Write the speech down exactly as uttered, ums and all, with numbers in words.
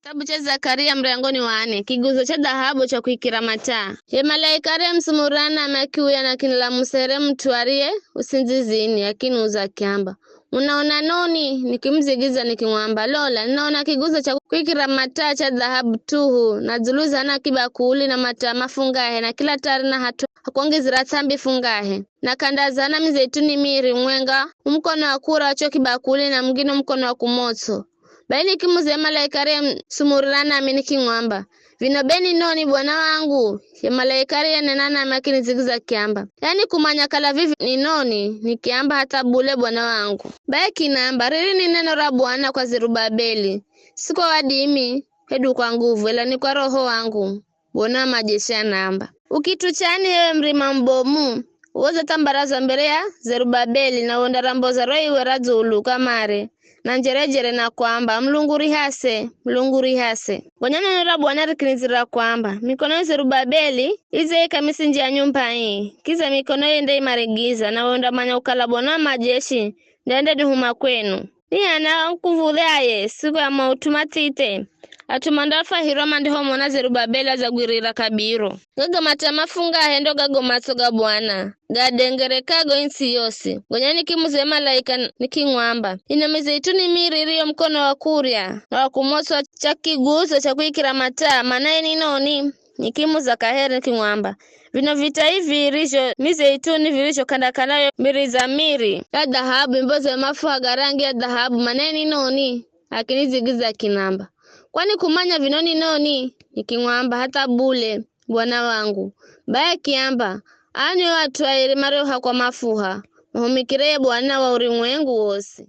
Kitabu cha Zakaria, mrangoni wa nne. Kiguzo cha dhahabu cha kuikira mataa. Ye malaika ariyemsumurira nami akiuya na kinilamusa here mut'u ariye usindzizini, akiniuza akiamba, "Unaona noni?" Nikimudzigiza nikimwamba, "Lola, ninaona kiguzo cha kuikira mataa cha dhahabu tuhu, na dzulu zana kibakuli na mataa mafungahe, na kila taa rina hat'u ha kwangizira ts'ambi fungahe, na k'anda zana mizeituni miri, umwenga umukono wa kurya wa cho kibakuli na mungine umukono wa kumotso." Bai nikimuza ye malaika ariyemsumurira nami nikimwamba, "Vino be ni noni, bwana wangu?" Ye malaika ariyenena nami akinidzigiza akiamba, "Yani kumanya kala vivi ni noni, nikiamba hatha bule, bwana wangu." Bai kinamba, "Riri ni neno ra Bwana kwa Zerubabeli, si kwa wadimi, hedu kwa nguvu, ela ni kwa Roho wangu," Bwana wa majeshi anaamba. "Ukit'u chani, ewe murima mubomu, woza thambaraza mbere ya Zerubabeli, na wondaramboza ro iwe ra dzulu kamare na njerejere na kwamba, 'Mulungu rihase, Mulungu rihase.'" Gonya neno ra Bwana rikinizira kwamba, "Mikono ya Zerubabeli ize ika misinji ya nyumba ii, kiza mikono yende imarigiza, na wondamanya ukala Bwana wa majeshi ndiye andenihuma kwenu. Ni h'ani akuv̱udhyaye siku ya maut'u mathithe, at'u mandafwahirwa mandihomona Zerubabeli adzagwirira kabiro. Gaga mataa mafungahe ndo gago matso ga Bwana, gadengerekago its'i yosi." Gonya nikimuza ye malaika nikimwamba, "Ino mizeituni miri iriyo mukono wa kurya na wa kumotso wa cha kiguzo cha kuikira mataa, manaye ni noni?" Nikimuza kaheri nikimwamba, "Vino vitai viri zho mizeituni virizho k'anda-k'anda yo miri dza miri ya dhahabu, imboza yo mafuha ga rangi ya dhahabu, manaye ni noni?" Akinidzigiza akinamba, "Kwani kumanya vino ni noni?" Nikimwamba, "Hatha bule, bwana wangu." Bai akiamba, "Aa nio at'u airi mariohakwa mafuha, mahumikire ye Bwana wa urumwengu wosi."